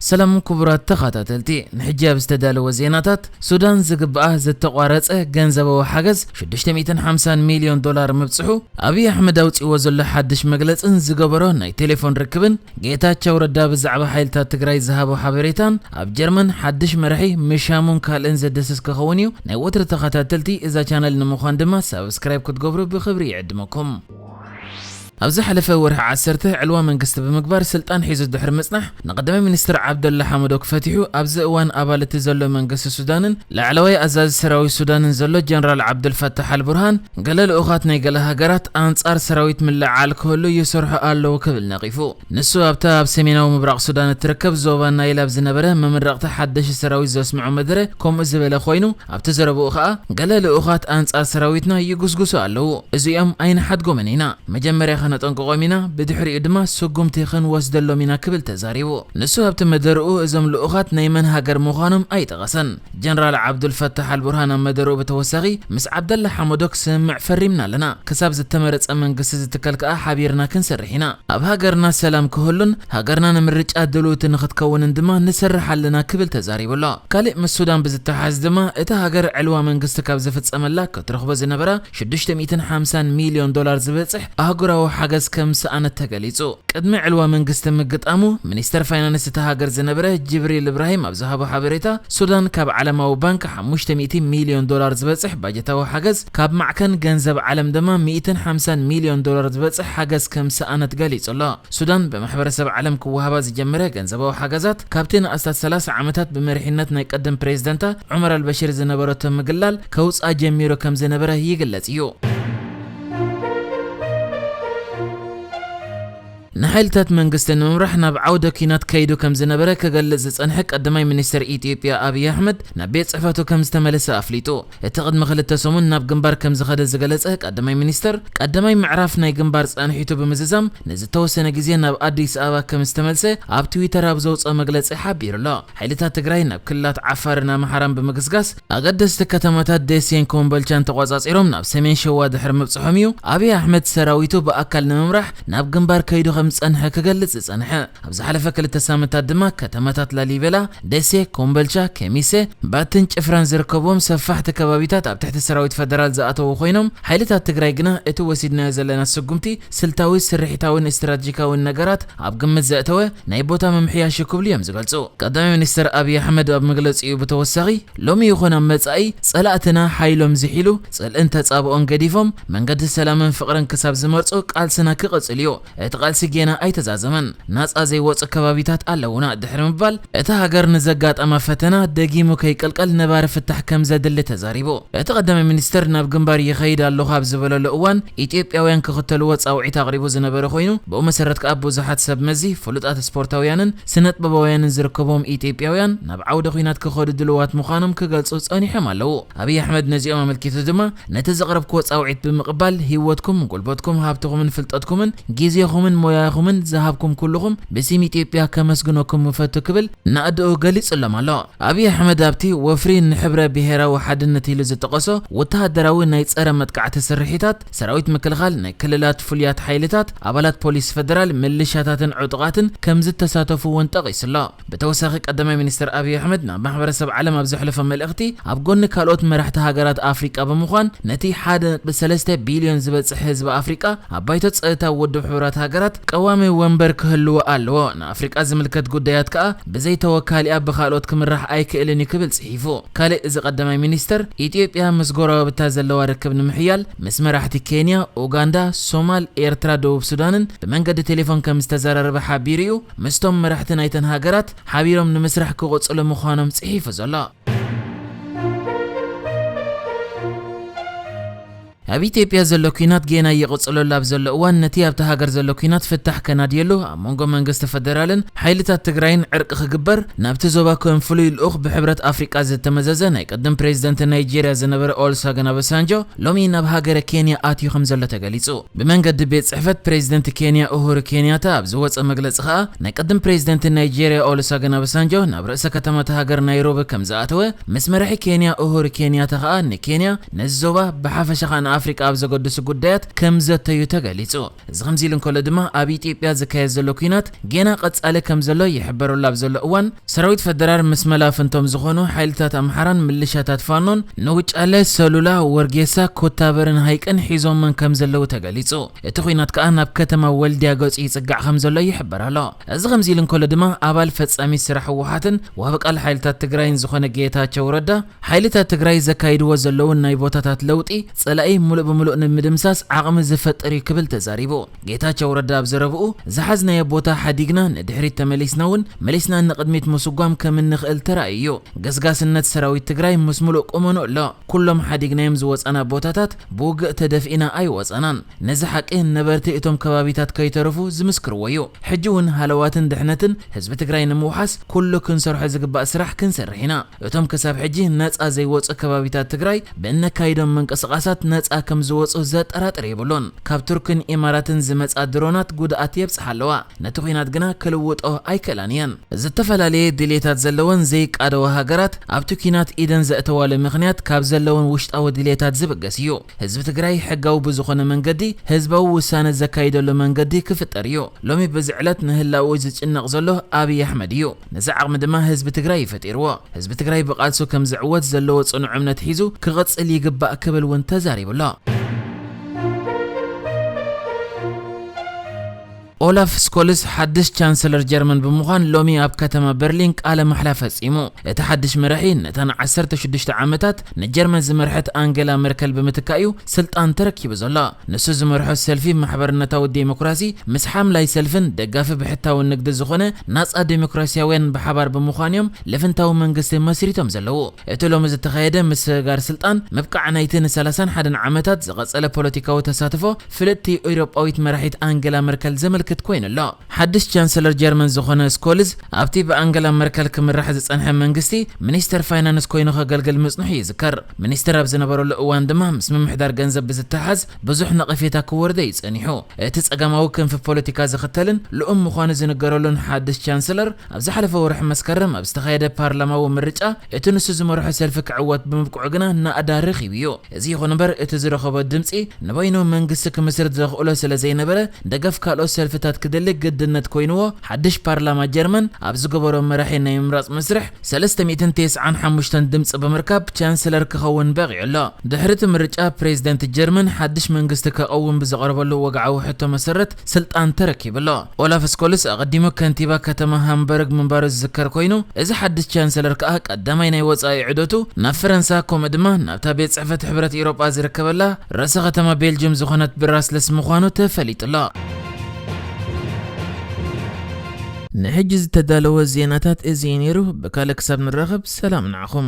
ሰላም ክቡራት ተኸታተልቲ፣ ንሕጂ ኣብ ዝተዳለወ ዜናታት፣ ሱዳን ዝግብኣ ዝተቋረጸ ገንዘባዊ ሓገዝ ሽዱሽተ ሚእትን ሓምሳን ሚልዮን ዶላር ምብጽሑ፣ ኣብይ ኣሕመድ ኣውጺእዎ ዘሎ ሓድሽ መግለጽን ዝገበሮ ናይ ቴሌፎን ርክብን፣ ጌታቸው ረዳ ብዛዕባ ሓይልታት ትግራይ ዝሃቦ ሓበሬታን፣ ኣብ ጀርመን ሓድሽ መራሒ ምሻሙን ካልእን ዘደስስ ክኸውን እዩ። ናይ ወትሪ ተኸታተልቲ እዛ ቻነል ንምዃን ድማ ሳብስክራይብ ክትገብሩ ብኽብሪ ይዕድመኩም። ኣብ ዝሓለፈ ወርሒ ዓሰርተ ዕልዋ መንግስቲ ብምግባር ስልጣን ሒዙ ድሕሪ ምጽናሕ፣ ንቀዳማይ ሚኒስትር ዓብደላ ሓመዶክ ፈቲሑ፣ ኣብዚ እዋን ኣባል እቲ ዘሎ መንግስቲ ሱዳንን ላዕለዋይ ኣዛዚ ሰራዊት ሱዳንን ዘሎ ጀነራል ዓብዱልፈታሕ ኣልቡርሃን፣ ገለ ልኡኻት ናይ ገለ ሃገራት ኣንጻር ሰራዊት ምልዕዓል ክህሉ ይሰርሑ ኣለዉ ክብል ነቒፉ። ንሱ ኣብታ ኣብ ሰሜናዊ ምብራቕ ሱዳን እትርከብ ዞባ ናይል ኣብ ዝነበረ መመረቕታ ሓደሽ ሰራዊት ዘስምዖ መደረ ከምኡ ዝበለ ኮይኑ፣ ኣብቲ ዘረብኡ ኸኣ፣ ገለ ልኡኻት ኣንጻር ሰራዊትና ይጉስጉሱ ኣለዉ። እዚኦም ኣይንሓድጎምን ኢና። መጀመርያ ኸነጠንቅቖም ኢና፣ ብድሕሪኡ ድማ ስጉምቲ ኽንወስደሎም ኢና ክብል ተዛሪቡ። ንሱ ኣብቲ መደርኡ እዞም ልኡኻት ናይ መን ሃገር ምዃኖም ኣይጠቐሰን። ጀነራል ዓብዱልፈታሕ ኣልቡርሃን ኣብ መደርኡ ብተወሳኺ፣ ምስ ዓብደላ ሓመዶክ ስምምዕ ፈሪምና ኣለና። ክሳብ ዝተመረጸ መንግስቲ ዝትከል ከኣ ሓቢርና ክንሰርሕ ኢና። ኣብ ሃገርና ሰላም ክህሉን ሃገርና ንምርጫ ድልውቲ ንኽትከውንን ድማ ንሰርሕ ኣለና ክብል ተዛሪቡ ኣሎ። ካልእ ምስ ሱዳን ብዝተሓዝ ድማ፣ እታ ሃገር ዕልዋ መንግስቲ ካብ ዝፍጸመላ ክትረኽቦ ዝነበራ ሽዱሽተ ሚእትን ሓምሳን ሚልዮን ዶላር ዝበጽሕ ኣህጉራዊ ሓገዝ ከም ሰኣነት ተገሊጹ። ቅድሚ ዕልዋ መንግስቲ ምግጣሙ፣ ሚኒስተር ፋይናንስ እታ ሃገር ዝነበረ ጅብሪል እብራሂም ኣብ ዝሃቦ ሓበሬታ፣ ሱዳን ካብ ዓለማዊ ባንክ ሓሙሽተ ሚእቲ ሚልዮን ዶላር ዝበጽሕ ባጀታዊ ሓገዝ፣ ካብ ማዕከን ገንዘብ ዓለም ድማ ሚእትን ሓምሳን ሚልዮን ዶላር ዝበጽሕ ሓገዝ ከም ሰኣነት ገሊጹ ኣሎ። ሱዳን ብማሕበረሰብ ዓለም ክወሃባ ዝጀመረ ገንዘባዊ ሓገዛት፣ ካብቲ ንኣስታት ሰላሳ ዓመታት ብመሪሕነት ናይ ቀደም ፕሬዝደንታ ዑመር ኣልበሽር ዝነበረቶ ምግላል ከውጽኣ ጀሚሩ ከም ዝነበረ ይግለጽ እዩ። ንሓይልታት መንግስቲ ንምምራሕ ናብ ዓውደ ኲናት ከይዱ ከም ዝነበረ ክገልጽ ዝጸንሐ ቀዳማይ ሚኒስተር ኢትዮጵያ ኣብይ ኣሕመድ ናብ ቤት ጽሕፈቱ ከም ዝተመለሰ ኣፍሊጡ። እቲ ቅድሚ ክልተ ሰሙን ናብ ግንባር ከም ዝኸደ ዝገለጸ ቀዳማይ ሚኒስተር፣ ቀዳማይ ምዕራፍ ናይ ግንባር ጸንሒቱ ብምዝዛም ንዝተወሰነ ግዜ ናብ ኣዲስ ኣበባ ከም ዝተመልሰ ኣብ ትዊተር ኣብ ዘውጽኦ መግለጺ ሓቢሩ ኣሎ። ሓይልታት ትግራይ ናብ ክልላት ዓፋርን ኣምሓራን ብምግስጋስ ኣገደስቲ ከተማታት ደሴን ኮምቦልቻን ተቖጻጺሮም ናብ ሰሜን ሸዋ ድሕሪ ምብጽሖም እዩ ኣብይ ኣሕመድ ሰራዊቱ ብኣካል ንምምራሕ ናብ ግንባር ከይዱ ከም ዝጸንሐ ክገልጽ ዝጸንሐ። ኣብ ዝሓለፈ ክልተ ሳምንታት ድማ ከተማታት ላሊበላ፣ ደሴ፣ ኮምቦልቻ፣ ከሚሴ፣ ባትን ጭፍራን ዝርከብዎም ሰፋሕቲ ከባቢታት ኣብ ትሕቲ ሰራዊት ፈደራል ዝኣተዉ ኮይኖም፣ ሓይልታት ትግራይ ግና እቲ ወሲድናዮ ዘለና ስጉምቲ ስልታዊ፣ ስርሒታዊን ስትራቴጂካዊን ነገራት ኣብ ግምት ዘእተወ ናይ ቦታ ምምሕያሽ እዩ ክብሉ እዮም ዝገልጹ። ቀዳማይ ሚኒስትር ኣብይ ኣሕመድ ኣብ መግለጺኡ ብተወሳኺ፣ ሎሚ ይኹን ኣብ መጻኢ ጸላእትና ሓይሎም ዝሒሉ፣ ጽልእን ተጻብኦን ገዲፎም መንገዲ ሰላምን ፍቕርን ክሳብ ዝመርጹ ቃልስና ክቕጽል እዩ። እቲ ቃልሲ ጌና ኣይተዛዘመን። ናጻ ዘይወጹ ከባቢታት ኣለዉና ድሕሪ ምባል፣ እታ ሃገር ንዘጋጠማ ፈተና ደጊሙ ከይቅልቀል ነባሪ ፍታሕ ከም ዘድሊ ተዛሪቡ። እቲ ቀዳማይ ሚኒስትር ናብ ግንባር ይኸይድ ኣለኹ ኣብ ዝበለሉ እዋን፣ ኢትዮጵያውያን ክኽተልዎ ጻውዒት ኣቕሪቡ ዝነበረ ኮይኑ፣ ብኡ መሰረት ከኣ ብዙሓት ሰብ መዚ፣ ፍሉጣት ስፖርታውያንን ስነጥበባውያንን ዝርከብዎም ኢትዮጵያውያን ናብ ዓውደ ኲናት ክኸዱ ድሉዋት ምዃኖም ክገልጹ ጸኒሖም ኣለዉ። ኣብይ ኣሕመድ ነዚኦም ኣመልኪቱ ድማ፣ ነቲ ዘቕረብክዎ ጻውዒት ብምቕባል፣ ህይወትኩም፣ ጉልበትኩም፣ ሃብትኹምን ፍልጠትኩምን፣ ግዜኹምን ሞያኹምን ዝሃብኩም ኩልኹም ብስም ኢትዮጵያ ከመስግነኩም ምፈቱ ክብል ናእድኡ ገሊጹሎም ኣሎ። ኣብይ ኣሕመድ ኣብቲ ወፍሪ ንሕብረ ብሄራዊ ሓድነት ኢሉ ዝጠቐሶ ወተሃደራዊ ናይ ጸረ መጥቃዕቲ ስርሒታት፣ ሰራዊት ምክልኻል፣ ናይ ክልላት ፍሉያት ሓይልታት፣ ኣባላት ፖሊስ ፈደራል፣ ምልሻታትን ዕጡቓትን ከም ዝተሳተፉ እውን ጠቒሱ ኣሎ። ብተወሳኺ ቀዳማይ ሚኒስትር ኣብይ ኣሕመድ ናብ ማሕበረሰብ ዓለም ኣብ ዘሕለፎ መልእኽቲ፣ ኣብ ጎኒ ካልኦት መራሕቲ ሃገራት ኣፍሪቃ ብምዃን፣ ነቲ ሓደ ነጥቢ ሰለስተ ቢልዮን ዝበጽሕ ህዝቢ ኣፍሪቃ ኣብ ባይቶ ጸጥታ ውድብ ሕቡራት ሃገራት ቀዋሚ ወንበር ክህልዎ ኣለዎ። ንኣፍሪቃ ዝምልከት ጉዳያት ከኣ ብዘይ ተወካሊኣ ብኻልኦት ክምራሕ ኣይክእልን እዩ ክብል ጽሒፉ። ካልእ እዚ ቀዳማይ ሚኒስተር፣ ኢትዮጵያ ምስ ጎረባብታ ዘለዋ ርክብ ንምሕያል ምስ መራሕቲ ኬንያ፣ ኡጋንዳ፣ ሶማል፣ ኤርትራ፣ ደቡብ ሱዳንን ብመንገዲ ቴሌፎን ከም ዝተዘራረበ ሓቢሩ እዩ። ምስቶም መራሕቲ ናይተን ሃገራት ሓቢሮም ንምስራሕ ክቕጽሉ ምዃኖም ጽሒፉ ዘሎ። ኣብ ኢትዮጵያ ዘሎ ኲናት ጌና ይቕጽለሉ ኣብ ዘሎ እዋን፣ ነቲ ኣብታ ሃገር ዘሎ ኲናት ፍታሕ ከናድየሉ ኣብ መንጎ መንግስቲ ፈደራልን ሓይልታት ትግራይን ዕርቂ ክግበር ናብቲ ዞባ ከም ፍሉይ ልኡኽ ብሕብረት ኣፍሪቃ ዝተመዘዘ ናይ ቅድም ፕሬዚደንት ናይጄርያ ዝነበረ ኦሉሰገን ኦባሳንጆ ሎሚ ናብ ሃገረ ኬንያ ኣትዩ ከም ዘሎ ተገሊጹ። ብመንገዲ ቤት ጽሕፈት ፕሬዚደንት ኬንያ ኡሁሩ ኬንያታ ኣብ ዝወጸ መግለጺ ከኣ፣ ናይ ቅድም ፕሬዚደንት ናይጄርያ ኦሉሰገን ኦባሳንጆ ናብ ርእሰ ከተማ እታ ሃገር ናይሮቢ ከም ዝኣተወ፣ ምስ መራሒ ኬንያ ኡሁሩ ኬንያታ ከኣ ንኬንያ፣ ነዚ ዞባ ብሓፈሻ ከኣ ኣፍሪቃ ኣብ ዘገድሱ ጉዳያት ከም ዘተዩ ተገሊጹ። እዚ ከምዚ ኢሉ እንከሎ ድማ፣ ኣብ ኢትዮጵያ ዝካየድ ዘሎ ኲናት ጌና ቀጻሊ ከም ዘሎ ይሕበረሉ ኣብ ዘሎ እዋን፣ ሰራዊት ፈደራል ምስ መላፍንቶም ዝኾኑ ሓይልታት ኣምሓራን ምልሻታት ፋኖን ንውጫለ፣ ሰሉላ፣ ወርጌሳ፣ ኮታበርን ሃይቅን ሒዞመን ከም ዘለዉ ተገሊጹ። እቲ ኲናት ከኣ ናብ ከተማ ወልድያ ገጹ ይጽጋዕ ከም ዘሎ ይሕበር ኣሎ። እዚ ከምዚ ኢሉ እንከሎ ድማ፣ ኣባል ፈጻሚ ስራሕ ህወሓትን ወሃቢ ቃል ሓይልታት ትግራይን ዝኾነ ጌታቸው ረዳ፣ ሓይልታት ትግራይ ዘካይድዎ ዘለውን ናይ ቦታታት ለውጢ፣ ጸላኢ ምሉእ ብምሉእ ንምድምሳስ ዓቕሚ ዝፈጥር እዩ ክብል ተዛሪቡ። ጌታቸው ረዳ ኣብ ዘረብኡ፣ ዝሓዝናዮ ቦታ ሓዲግና ንድሕሪት ተመሊስና እውን መሊስና ንቕድሚት ምስጓም ከም እንኽእል ተራእዩ እዩ። ገስጋስነት ሰራዊት ትግራይ ምስ ምሉእ ቁመኑ ኣሎ። ኩሎም ሓዲግናዮም ዝወጻና ቦታታት ብውግእ ተደፊእና ኣይወጻናን። ነዚ ሓቂ ነበርቲ እቶም ከባቢታት ከይተረፉ ዝምስክርዎ እዩ። ሕጂ እውን ሃለዋትን ድሕነትን ህዝቢ ትግራይ ንምውሓስ ኩሉ ክንሰርሖ ዝግባእ ስራሕ ክንሰርሕ ኢና። እቶም ክሳብ ሕጂ ነጻ ዘይወጹ ከባቢታት ትግራይ ብእነካይዶም ምንቅስቓሳት ነጻ ከም ዝወጹ ዘጠራጥር የብሉን። ካብ ቱርክን ኢማራትን ዝመጻ ድሮናት ጉድኣት የብጽሓ ኣለዋ። ነቲ ኲናት ግና ክልውጦ ኣይክእላን እየን። ዝተፈላለየ ድልየታት ዘለወን ዘይቃደዋ ሃገራት ኣብቲ ኲናት ኢደን ዘእተዋሉ ምኽንያት ካብ ዘለወን ውሽጣዊ ድልየታት ዝብገስ እዩ። ህዝቢ ትግራይ ሕጋዊ ብዝኾነ መንገዲ ህዝባዊ ውሳነ ዘካይደሉ መንገዲ ክፍጠር እዩ። ሎሚ በዚ ዕለት ንህላውኡ ዝጭነቕ ዘሎ ኣብይ ኣሕመድ እዩ። ነዚ ዓቕሚ ድማ ህዝቢ ትግራይ እዩ ፈጢርዎ። ህዝቢ ትግራይ ብቃልሱ ከም ዝዕወት ዘለዎ ጽኑዕ እምነት ሒዙ ክቕጽል ይግባእ ክብል እውን ተዛሪቡ ኣሎ። ኦላፍ ስኮልስ ሓድሽ ቻንሰለር ጀርመን ብምዃን ሎሚ ኣብ ከተማ በርሊን ቃለ ማሕላ ፈጺሙ። እቲ ሓድሽ መራሒ ነተን ዓሰርተ ሽዱሽተ ዓመታት ንጀርመን ዝመርሐት ኣንገላ መርከል ብምትካእ እዩ ስልጣን ተረኪቡ ዘሎ። ንሱ ዝመርሖ ሰልፊ ማሕበርነታዊ ዴሞክራሲ ምስ ሓምላይ ሰልፍን ደጋፊ ብሕታዊ ንግዲ ዝኾነ ናጻ ዴሞክራሲያውያን ብሓባር ብምዃን እዮም ልፍንታዊ መንግስቲ መስሪቶም ዘለዉ። እቲ ሎሚ ዝተኻየደ ምስግጋር ስልጣን ምብቃዕ ናይቲ ንሰላሳን ሓደን ዓመታት ዝቐጸለ ፖለቲካዊ ተሳትፎ ፍልጥቲ ኤውሮጳዊት መራሒት ኣንገላ መርከል ዘመልክት ኮይኑ ኣሎ። ሓድሽ ቻንሰለር ጀርመን ዝኾነ ስኮልዝ ኣብቲ ብኣንገላ መርከል ክምራሕ ዝጸንሐ መንግስቲ ሚኒስተር ፋይናንስ ኮይኑ ከገልግል ምጽንሑ ይዝከር። ሚኒስተር ኣብ ዝነበረሉ እዋን ድማ ምስ ምምሕዳር ገንዘብ ብዝተሓዝ ብዙሕ ነቐፌታ ክወርዶ እዩ ጸኒሑ። እቲ ጸጋማዊ ክንፊ ፖለቲካ ዝኽተልን ልኡም ምዃኑ ዝንገረሉን ሓድሽ ቻንሰለር ኣብ ዝሓለፈ ወርሒ መስከረም ኣብ ዝተኻየደ ፓርላማዊ ምርጫ እቲ ንሱ ዝመርሖ ሰልፊ ክዕወት ብምብቅዑ ግና ናእዳ ረኺቡ እዩ። እዚ ይኹን እምበር እቲ ዝረኸቦ ድምጺ ንበይኑ መንግስቲ ክምስርት ዘኽእሎ ስለ ዘይነበረ ደገፍ ካልኦት ሰልፍታት ክደሊ ግድነት ኮይንዎ ሓድሽ ፓርላማ ጀርመን ኣብ ዝገበሮ መራሒ ናይ ምምራጽ መስርሕ ሰለስተ ሚእትን ተስዓን ሓሙሽተን ድምጺ ብምርካብ ቻንስለር ክኸውን በቒዑ ኣሎ። ድሕሪ እቲ ምርጫ ፕሬዚደንት ጀርመን ሓድሽ መንግስቲ ከቐውም ብዝቐረበሉ ወግዓዊ ሕቶ መሰረት ስልጣን ተረኪቡ ኣሎ። ኦላፍ ስኮልስ ኣቐዲሙ ከንቲባ ከተማ ሃምበርግ ምንባሩ ዝዝከር ኮይኑ፣ እዚ ሓድሽ ቻንሰለር ከኣ ቀዳማይ ናይ ወጻኢ ዑደቱ ናብ ፈረንሳ ከምኡ ድማ ናብታ ቤት ጽሕፈት ሕብረት ኤውሮጳ ዝርከበላ ርእሰ ከተማ ቤልጅየም ዝኾነት ብራስለስ ምዃኑ ተፈሊጡ ኣሎ። ንሕጂ ዝተዳለወ ዜናታት እዚ እዩ ነይሩ። ብካልእ ክሳብ ንራኸብ ሰላም ንዓኹም።